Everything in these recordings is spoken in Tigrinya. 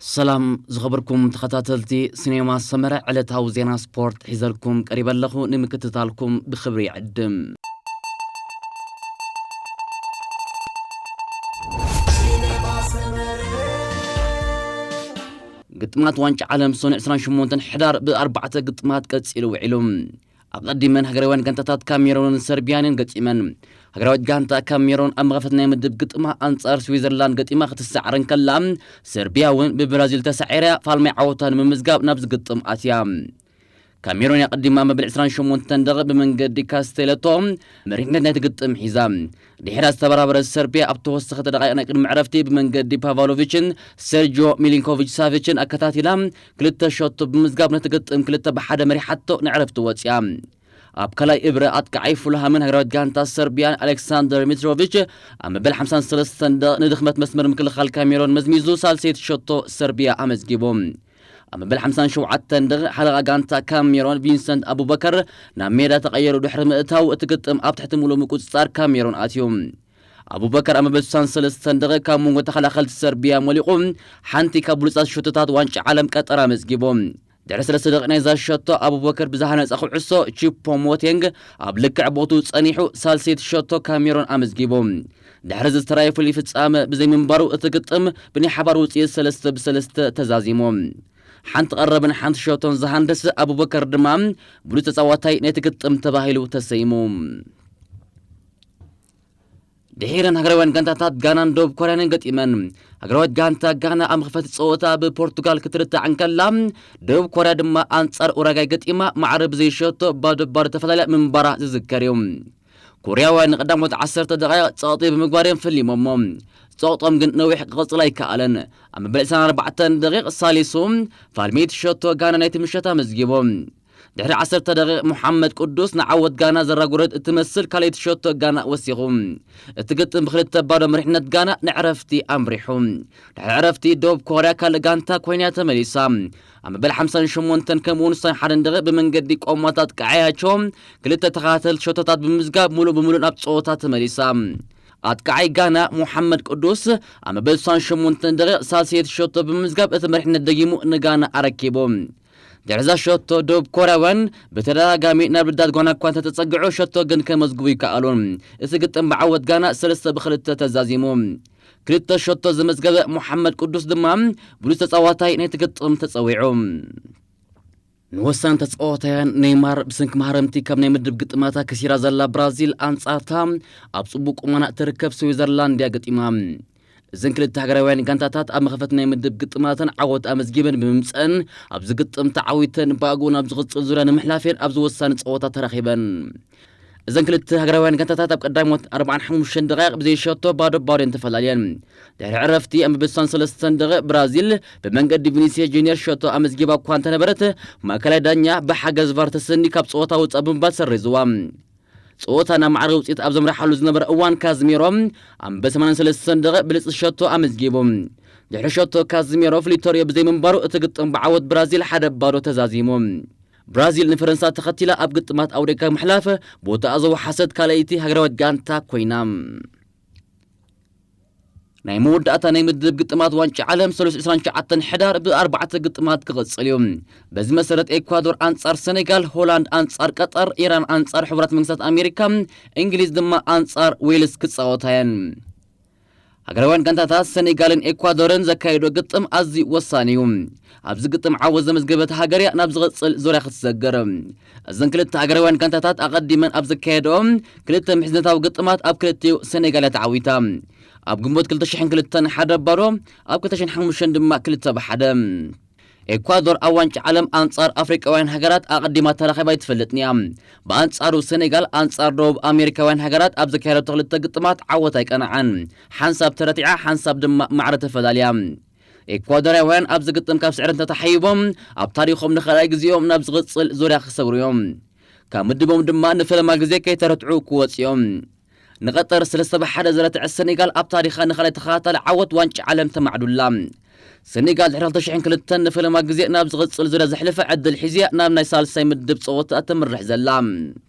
ሰላም ዝኸበርኩም ተኸታተልቲ ሲኔማ ሰመረ፣ ዕለታዊ ዜና ስፖርት ሒዘልኩም ቀሪበ ኣለኹ። ንምክትታልኩም ብኽብሪ ይዕድም። ግጥማት ዋንጫ ዓለም ሰኑዕ ዕስራን ሸሞንተን ሕዳር ብኣርባዕተ ግጥማት ቀጺሉ ውዒሉ። ኣቐዲመን ሃገራውያን ጋንታታት ካሜሮንን ሰርቢያንን ገጢመን። ሃገራዊት ጋንታ ካሜሮን ኣብ መኸፈት ናይ ምድብ ግጥማ ኣንጻር ስዊዘርላንድ ገጢማ ክትሰዓር እንከላ፣ ሰርቢያ እውን ብብራዚል ተሳዒራ ፋልማይ ዓወታ ንምምዝጋብ ናብዚ ግጥም ኣትያ። ካሜሮን ኣቐዲማ መበል ዕስራን ሸሞንተን ደቂቕ ብመንገዲ ካስቴለቶ መሪሕነት ናይቲ ግጥም ሒዛ። ድሕራ ዝተበራበረ ሰርቢያ ኣብ ተወሰኸ ደቃይቕ ናይ ቅድሚ ዕረፍቲ ብመንገዲ ፓቫሎቪችን ሰርጆ ሚሊንኮቪች ሳቪችን ኣከታቲላ ክልተ ሸቶ ብምዝጋብ ነቲ ግጥም ክልተ ብሓደ መሪሓቶ ንዕረፍቲ ወጽያ። ኣብ ካልኣይ እብረ ኣጥቃዓይ ፉልሃምን ሃገራዊት ጋንታ ሰርቢያን ኣሌክሳንደር ሚትሮቪች ኣብ መበል ሓምሳን ሰለስተን ደቂቕ ንድኽመት መስመር ምክልኻል ካሜሮን መዝሚዙ ሳልሰይቲ ሸቶ ሰርቢያ ኣመዝጊቡ። ኣብ መበል ሓምሳን ሸውዓተን ደቂቕ ሓለቓ ጋንታ ካሜሮን ቪንሰንት ኣቡበከር ናብ ሜዳ ተቐየሩ ድሕሪ ምእታው እቲ ግጥም ኣብ ትሕቲ ምሉእ ምቁጽጻር ካሜሮን ኣትዩ። ኣቡበከር ኣብ መበል ስሳን ሰለስተን ደቂቕ ካብ መንጎ ተኸላኸልቲ ሰርቢያ ሞሊቑ ሓንቲ ካብ ብሉጻት ሸቶታት ዋንጫ ዓለም ቀጠር ኣመዝጊቡ። ድሕሪ ሰለስተ ደቂቕ ናይዛ ሸቶ ኣቡበከር ብዝሃነጸ ኩዕሶ ቺፖ ሞቴንግ ኣብ ልክዕ ቦትኡ ጸኒሑ ሳልሰይቲ ሸቶ ካሜሮን ኣመዝጊቡ። ድሕሪ እዚ ዝተራየ ፍሉይ ፍጻመ ብዘይምንባሩ እቲ ግጥም ብናይ ሓባር ውጽኢት ሰለስተ ብሰለስተ ተዛዚሙ። ሓንቲ ቀረብን ሓንቲ ሸቶን ዝሃንደሰ ኣቡበከር ድማ ብሉጽ ተጻዋታይ ናይቲ ግጥም ተባሂሉ ተሰይሙ። ድሒረን ሃገራውያን ጋንታታት ጋናን ደቡብ ኮርያን ገጢመን። ሃገራዊት ጋንታ ጋና ኣብ መኽፈቲ ጸወታ ብፖርቱጋል ክትርታዕ እንከላ፣ ደቡብ ኮርያ ድማ ኣንጻር ኡራጋይ ገጢማ ማዕረ ብዘይሸቶ ባዶ ባዶ ተፈላለያ ምንባራ ዝዝከር እዩ። ኮርያውያን ንቀዳሞት ዓሰርተ ደቓይቕ ጸቕጢ ብምግባር እዮም ፈሊሞሞ። ጸቕጦም ግን ነዊሕ ክቕጽል ኣይከኣለን። ኣብ መበል ዕስራን ኣርባዕተን ደቂቕ ሳሊሱ ፋልሜት ሸቶ ጋና ናይቲ ምሸት ኣመዝጊቡ። ድሕሪ ዓሰርተ ደቂቕ ሙሓመድ ቅዱስ ንዓወት ጋና ዘራጉረት እትመስል ካልኣይቲ ሸቶ ጋና ወሲኹ። እቲ ግጥም ብክልተ ባዶ መሪሕነት ጋና ንዕረፍቲ ኣምሪሑ። ድሕሪ ዕረፍቲ ደቡብ ኮርያ ካልእ ጋንታ ኮይና ተመሊሳ። ኣብ መበል ሓምሳን ሸሞንተን ከምኡውን ስሳን ሓደን ደቂቕ ብመንገዲ ቆማት ኣጥቃዓያቸው ክልተ ተኸታተልቲ ሸቶታት ብምምዝጋብ ሙሉእ ብሙሉእ ናብ ጸወታ ተመሊሳ። ኣጥቃዓይ ጋና ሙሓመድ ቅዱስ ኣብ መበል ስሳን ሸሞንተን ደቂቕ ሳልሰይቲ ሸቶ ብምምዝጋብ እቲ መሪሕነት ደጊሙ ንጋና ኣረኪቡ። ድሕሪ እዛ ሸቶ ደቡብ ኮርያውያን ብተደጋጋሚ ናብ ልዳት ጓና እኳ እንተተጸግዑ ሸቶ ግን ከመዝግቡ ይከኣሉን። እቲ ግጥም ብዓወት ጋና ሰለስተ ብክልተ ተዛዚሙ። ክልተ ሸቶ ዘመዝገበ ሙሓመድ ቅዱስ ድማ ብሉጽ ተጻዋታይ ናይቲ ግጥም ተጸዊዑ። ንወሳኒ ተጻዋታያን ኔይማር ብሰንኪ ማህረምቲ ካብ ናይ ምድብ ግጥማታ ከሲራ ዘላ ብራዚል ኣንጻርታ ኣብ ጽቡቕ ቁመና እትርከብ ስዊዘርላንድ እያ ገጢማ። እዘን ክልተ ሃገራውያን ጋንታታት ኣብ መኸፈት ናይ ምድብ ግጥማተን ዓወት ኣመዝጊበን ብምምጸን ኣብዚ ግጥም ተዓዊተን ብኣግኡ ናብ ዝቕጽል ዙርያ ንምሕላፍ እየን ኣብዚ ወሳኒ ጸወታ ተራኺበን። እዘን ክልተ ሃገራውያን ጋንታታት ኣብ ቀዳሞት ኣርባዓን ሓሙሽተን ደቃይቕ ብዘይሸቶ ባዶ ባዶ እየን ተፈላለየን። ድሕሪ ዕረፍቲ ኣብ መበል ስሳን ሰለስተን ደቂቕ ብራዚል ብመንገዲ ቪኒሲየስ ጁኒየር ሸቶ ኣመዝጊባ እኳ እንተነበረት፣ ማእከላይ ዳኛ ብሓገዝ ቫር ተሰንዩ ካብ ጸወታ ውጻእ ብምባል ሰሪዝዋ። ጸወታ ናብ ማዕረ ውጽኢት ኣብ ዘምርሓሉ ዝነበረ እዋን ካዝሚሮ ኣብ መበል ሰማንያን ሰለስተን ደቂቕ ብልጽቲ ሸቶ ኣመዝጊቡ። ድሕሪ ሸቶ ካዝሚሮ ፍሊቶሪዮ ብዘይምንባሩ እቲ ግጥም ብዓወት ብራዚል ሓደ ባዶ ተዛዚሙ። ብራዚል ንፈረንሳ ተኸቲላ ኣብ ግጥማት ኣውደካ ምሕላፍ ቦታኣ ዘወሓሰት ካልኣይቲ ሃገራዊት ጋንታ ኮይና። ናይ መወዳእታ ናይ ምድብ ግጥማት ዋንጫ ዓለም ሰሉስ ዕስራን ትሽዓተን ሕዳር ብኣርባዕተ ግጥማት ክቕጽል እዩ። በዚ መሰረት ኤኳዶር ኣንጻር ሰኔጋል፣ ሆላንድ ኣንጻር ቀጠር፣ ኢራን ኣንጻር ሕቡራት መንግስታት ኣሜሪካ፣ እንግሊዝ ድማ ኣንጻር ዌልስ ክጻወታ እየን። ሃገራውያን ጋንታታት ሰኔጋልን ኤኳዶርን ዘካየዶ ግጥም ኣዝዩ ወሳኒ እዩ። ኣብዚ ግጥም ዓወት ዘመዝገበት ሃገር እያ ናብ ዝቕጽል ዙርያ ክትሰገር። እዘን ክልተ ሃገራውያን ጋንታታት ኣቐዲመን ኣብ ዘካየደኦም ክልተ ምሕዝነታዊ ግጥማት ኣብ ክልቲኡ ሰኔጋል እያ ተዓዊታ። ኣብ ግንቦት ክልተ ሽሕን ክልተን ሓደ ባዶ፣ ኣብ ክልተ ሽሕን ሓሙሽተን ድማ ክልተ ብሓደ። ኤኳዶር ኣብ ዋንጫ ዓለም ኣንጻር ኣፍሪቃውያን ሃገራት ኣቐዲማ ተራኺባ ኣይትፈልጥን እያ። ብኣንጻሩ ሰኔጋል ኣንጻር ደቡብ ኣሜሪካውያን ሃገራት ኣብ ዘካየደቶ ክልተ ግጥማት ዓወት ኣይቀንዓን። ሓንሳብ ተረቲዓ፣ ሓንሳብ ድማ ማዕረ ተፈላልያ። ኤኳዶራውያን ኣብዚ ግጥም ካብ ስዕረት እንተተሓይቦም ኣብ ታሪኾም ንኻልኣይ ግዜኦም ናብ ዝቕጽል ዙርያ ክሰግሩ እዮም። ካብ ምድቦም ድማ ንፈለማ ግዜ ከይተረትዑ ክወጽኡ እዮም። ንቐጠር ሰለስተ ብሓደ ዘረትዐት ሰኔጋል ኣብ ታሪኻ ንኻልኣይ ተኸታታሊ ዓወት ዋንጫ ዓለም ተማዕዱላ። ሰኔጋል ድሕሪ ክልተ ሽሕን ክልተን ንፈለማ ግዜ ናብ ዝቕጽል ዙርያ ዘሕልፈ ዕድል ሒዝያ ናብ ናይ ሳልሳይ ምድብ ጸወታ እተምርሕ ዘላ።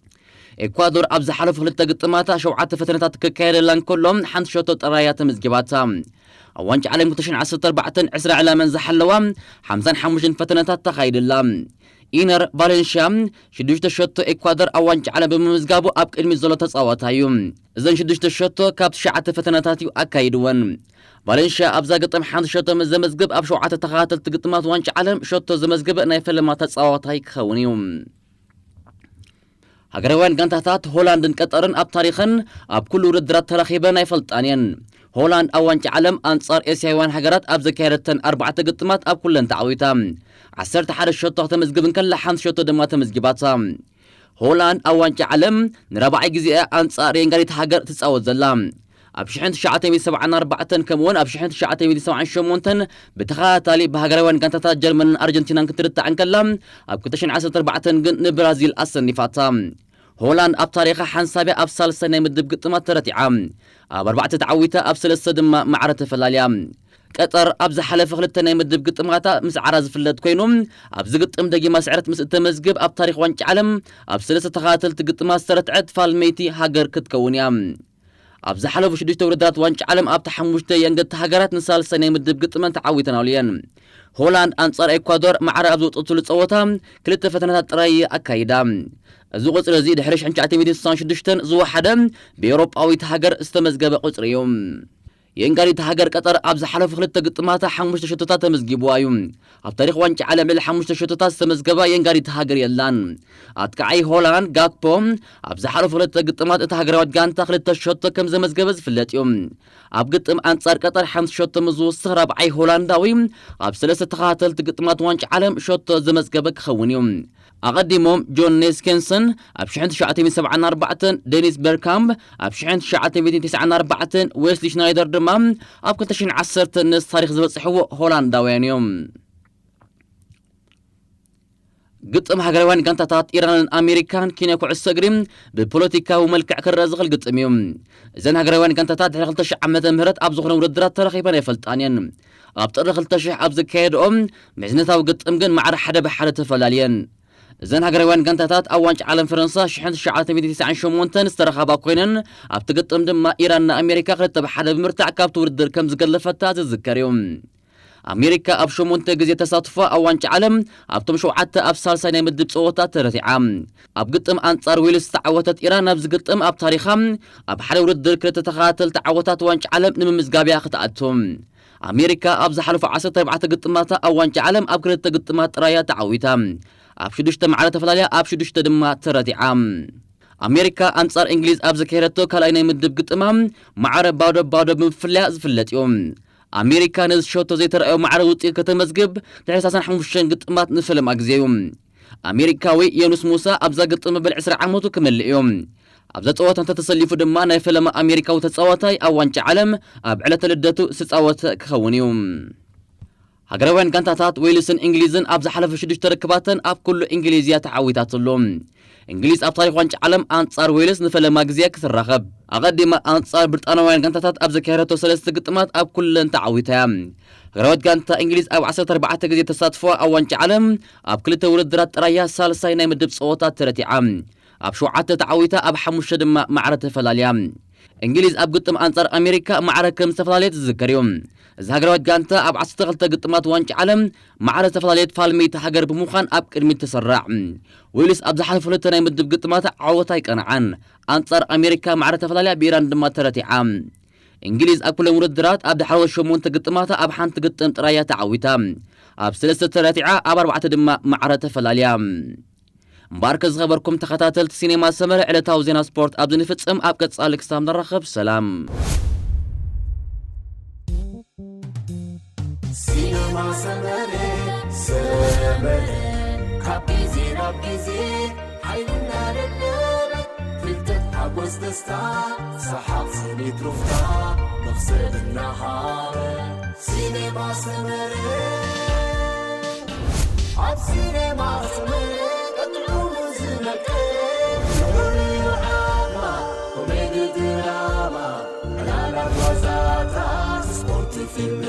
ኤኳዶር ኣብ ዝሓለፉ ክልተ ግጥማታ ሸውዓተ ፈተነታት ክካየደላ እንከሎ፣ ሓንቲ ሸቶ ጥራይ እያ ተመዝጊባታ። ኣብ ዋንጫ ዓለም ክልተ ሽሕን ዓሰርተ ኣርባዕተን ዕስራ ዕላመን ዝሓለዋ ሓምሳን ሓሙሽተን ፈተነታት ተኻይድላ። ኢነር ቫሌንሽያ ሽዱሽተ ሸቶ ኤኳዶር ኣብ ዋንጫ ዓለም ብምምዝጋቡ ኣብ ቅድሚት ዘሎ ተጻዋታይ እዩ። እዘን ሽዱሽተ ሸቶ ካብ ትሽዓተ ፈተነታት እዩ ኣካይድወን። ቫሌንሽያ ኣብዛ ግጥም ሓንቲ ሸቶ ምስ ዘመዝግብ፣ ኣብ ሸውዓተ ተኸታተልቲ ግጥማት ዋንጫ ዓለም ሸቶ ዘመዝግበ ናይ ፈለማ ተጻዋታይ ክኸውን እዩ። ሃገራውያን ጋንታታት ሆላንድን ቀጠርን ኣብ ታሪኸን ኣብ ኩሉ ውድድራት ተራኺበን ኣይፈልጣን እየን። ሆላንድ ኣብ ዋንጫ ዓለም ኣንጻር ኤስያውያን ሃገራት ኣብ ዘካየደተን ኣርባዕተ ግጥማት ኣብ ኩለን ተዓዊታ። ዓሰርተ ሓደ ሸቶ ከተመዝግብ እንከላ፣ ሓንቲ ሸቶ ድማ ተመዝጊባታ። ሆላንድ ኣብ ዋንጫ ዓለም ንራብዓይ ግዜ እያ ኣንጻር የንጋሪት ሃገር ትጻወት ዘላ። ኣብ ሽሕን ትሽዓተ ሚእትን ሰብዓን ኣርባዕተን ከምኡውን ኣብ ሽሕን ትሽዓተ ሚእትን ሰብዓን ሸሞንተን ብተኸታታሊ ብሃገራውያን ጋንታታት ጀርመንን ኣርጀንቲናን ክትርታዕ እንከላ፣ ኣብ ክልተ ሽሕን ዓሰርተ ኣርባዕተን ግን ንብራዚል ኣሰኒፋታ። ሆላንድ ኣብ ታሪኻ ሓንሳብ እያ ኣብ ሳልሳይ ናይ ምድብ ግጥማት ተረቲዓ። ኣብ ኣርባዕተ ተዓዊታ፣ ኣብ ሰለስተ ድማ ማዕረ ተፈላልያ። ቀጠር ኣብ ዝሓለፈ ክልተ ናይ ምድብ ግጥማታ ምስዓራ ዝፍለጥ ኮይኑ፣ ኣብዚ ግጥም ደጊማ ስዕረት ምስ እተመዝግብ ኣብ ታሪኽ ዋንጫ ዓለም ኣብ ሰለስተ ተኸታተልቲ ግጥማት ዝተረትዐት ፋልመይቲ ሃገር ክትከውን እያ። ኣብ ዝሓለፉ ሽዱሽተ ውድድራት ዋንጫ ዓለም ኣብታ ሓሙሽተ የንገቲ ሃገራት ንሳልሳይ ናይ ምድብ ግጥመን ተዓዊተን ኣውልየን። ሆላንድ ኣንጻር ኤኳዶር ማዕረ ኣብ ዝወጸትሉ ጸወታ ክልተ ፈተነታት ጥራይ ኣካይዳ። እዚ ቁጽሪ እዚ ድሕሪ ሽሕን ትሽዓተ ሚእትን ስሳን ሽዱሽተን ዝወሓደ ብኤውሮጳዊት ሃገር ዝተመዝገበ ቁጽሪ እዩ። የእንጋሊት ሃገር ቀጠር ኣብ ዝሓለፉ ክልተ ግጥማታ ሓሙሽተ ሸቶታት ተመዝጊብዋ እዩ። ኣብ ታሪኽ ዋንጫ ዓለም ልዕሊ ሓሙሽተ ሸቶታት ዝተመዝገባ የእንጋሊት ሃገር የላን። ኣጥቃዓይ ሆላንድ ጋክፖ ኣብ ዝሓለፉ ክልተ ግጥማት እታ ሃገራዊት ጋንታ ክልተ ሸቶ ከም ዘመዝገበ ዝፍለጥ እዩ። ኣብ ግጥም ኣንጻር ቀጠር ሓንቲ ሸቶ ምስ ዝውስኽ ራብዓይ ሆላንዳዊ ኣብ ሰለስተ ተኸታተልቲ ግጥማት ዋንጫ ዓለም ሸቶ ዘመዝገበ ክኸውን እዩ። ኣቐዲሞም ጆን ኔስኬንሰን ኣብ ሽሕን ትሽዓተ ሚእትን ሰብዓን ኣርባዕተን፣ ዴኒስ በርካምፕ ኣብ ሽሕን ትሽዓተ ሚእትን ተስዓን ኣርባዕተን፣ ዌስሊ ሽናይደር ድማ ኣብ ክልተ ሽሕን ዓሰርተን ነዚ ታሪኽ ዝበጽሕዎ ሆላንዳውያን እዮም። ግጥም ሃገራውያን ጋንታታት ኢራንን ኣሜሪካን ኪነ ኩዕሶ እግሪ ብፖለቲካዊ መልክዕ ክረአ ዝኽእል ግጥም እዩ። እዘን ሃገራውያን ጋንታታት ድሕሪ ክልተ ሽሕ ዓመተ ምህረት ኣብ ዝኾነ ውድድራት ተረኺበን ኣይፈልጣን እየን። ኣብ ጥሪ ክልተ ሽሕ ኣብ ዝካየድኦ ምሕዝነታዊ ግጥም ግን ማዕረ ሓደ ብሓደ ተፈላልየን። እዘን ሃገራውያን ጋንታታት ኣብ ዋንጫ ዓለም ፈረንሳ ሽሕን ትሽዓተ ሚእትን ተስዓን ሸሞንተን ዝተረኸባ ኮይነን፣ ኣብቲ ግጥም ድማ ኢራን ንኣሜሪካ ክልተ ብሓደ ብምርታዕ ካብቲ ውድድር ከም ዝገለፈታ ዝዝከር እዩ። ኣሜሪካ ኣብ ሸሞንተ ግዜ ተሳትፎ ኣብ ዋንጫ ዓለም ኣብቶም ሸውዓተ ኣብ ሳልሳይ ናይ ምድብ ጸወታ ተረቲዓ። ኣብ ግጥም ኣንጻር ዌልስ ዝተዓወተት ኢራን ኣብዚ ግጥም ኣብ ታሪኻ ኣብ ሓደ ውድድር ክልተ ተኸታተልቲ ዓወታት ዋንጫ ዓለም ንምምዝጋብ እያ ክትኣቱ። ኣሜሪካ ኣብ ዝሓለፉ ዓሰርተ ኣርባዕተ ግጥማታ ኣብ ዋንጫ ዓለም ኣብ ክልተ ግጥማት ጥራይ እያ ተዓዊታ። ኣብ ሽዱሽተ ማዕረ ተፈላልያ፣ ኣብ ሽዱሽተ ድማ ተረቲዓ። ኣሜሪካ ኣንጻር እንግሊዝ ኣብ ዘካየደቶ ካልኣይ ናይ ምድብ ግጥማ ማዕረ ባዶ ባዶ ብምፍላያ ዝፍለጥ እዩ። ኣሜሪካ ነዚ ሸቶ ዘይተረኣዮ ማዕረ ውጽኢት ከተመዝግብ ድሕሪ ሰላሳን ሓሙሽተን ግጥማት ንፈለማ ግዜ እዩ። ኣሜሪካዊ የኑስ ሙሳ ኣብዛ ግጥም መበል ዕስራ ዓመቱ ክመልእ እዩ። ኣብዛ ጸወታ እንተተሰሊፉ ድማ ናይ ፈለማ ኣሜሪካዊ ተጻዋታይ ኣብ ዋንጫ ዓለም ኣብ ዕለተ ልደቱ ዝተጻወተ ክኸውን እዩ። ሃገራውያን ጋንታታት ዌልስን እንግሊዝን ኣብ ዝሓለፈ ሽዱሽተ ርክባተን ኣብ ኩሉ እንግሊዝ እያ ተዓዊታትሉ። እንግሊዝ ኣብ ታሪኽ ዋንጫ ዓለም ኣንጻር ዌልስ ንፈለማ ግዜ ክትራኸብ፣ ኣቐዲማ ኣንጻር ብሪጣናውያን ጋንታታት ኣብ ዘካየደቶ ሰለስተ ግጥማት ኣብ ኩለን ተዓዊታ እያ። ሃገራዊት ጋንታ እንግሊዝ ኣብ ዓሰርተ ኣርባዕተ ግዜ ተሳትፎ ኣብ ዋንጫ ዓለም ኣብ ክልተ ውድድራት ጥራይ እያ ሳልሳይ ናይ ምድብ ጸወታ ተረቲዓ። ኣብ ሸውዓተ ተዓዊታ፣ ኣብ ሓሙሽተ ድማ ማዕረ ተፈላልያ። እንግሊዝ ኣብ ግጥም ኣንጻር ኣሜሪካ ማዕረ ከም ዝተፈላለየት ዝዝከር እዩ። እዚ ሃገራዊት ጋንታ ኣብ ዓሰርተ ክልተ ግጥማት ዋንጫ ዓለም ማዕረ ዝተፈላለየት ፋልመይቲ ሃገር ብምዃን ኣብ ቅድሚት ትስራዕ። ዌልስ ኣብ ዝሓለፉ ክልተ ናይ ምድብ ግጥማት ዓወት ኣይቀንዓን። ኣንጻር ኣሜሪካ ማዕረ ተፈላለያ፣ ብኢራን ድማ ተረቲዓ። እንግሊዝ ኣብ ኩለን ውድድራት ኣብ ዝሓለፈ ሸሞንተ ግጥማታ ኣብ ሓንቲ ግጥም ጥራይ እያ ተዓዊታ። ኣብ ሰለስተ ተረቲዓ፣ ኣብ ኣርባዕተ ድማ ማዕረ ተፈላልያ። እምበኣርከ ዝኸበርኩም ተኸታተልቲ ሲኔማ ሰመረ፣ ዕለታዊ ዜና ስፖርት ኣብዚ ንፍጽም። ኣብ ቀጻሊ ክሳብ ንራኸብ ሰላም። ሲነማ ሰመረ ሰመረ ካብ ግዜ ናብ ግዜ ሓይልና ደለበ ፍልጠት ሓጎስ ደስታ ሰሓቕ ስኒት ሩፍታ መኽሰብ እናሃበ ሲነማ ሰመረ ኣብ ሲነማ ሰመረ ቀጥዑ ዝመቀ ፍሉይ ዓማ ኮሜዲ ድራማ ዕላላት ዋዛታት ስፖርት ፊልም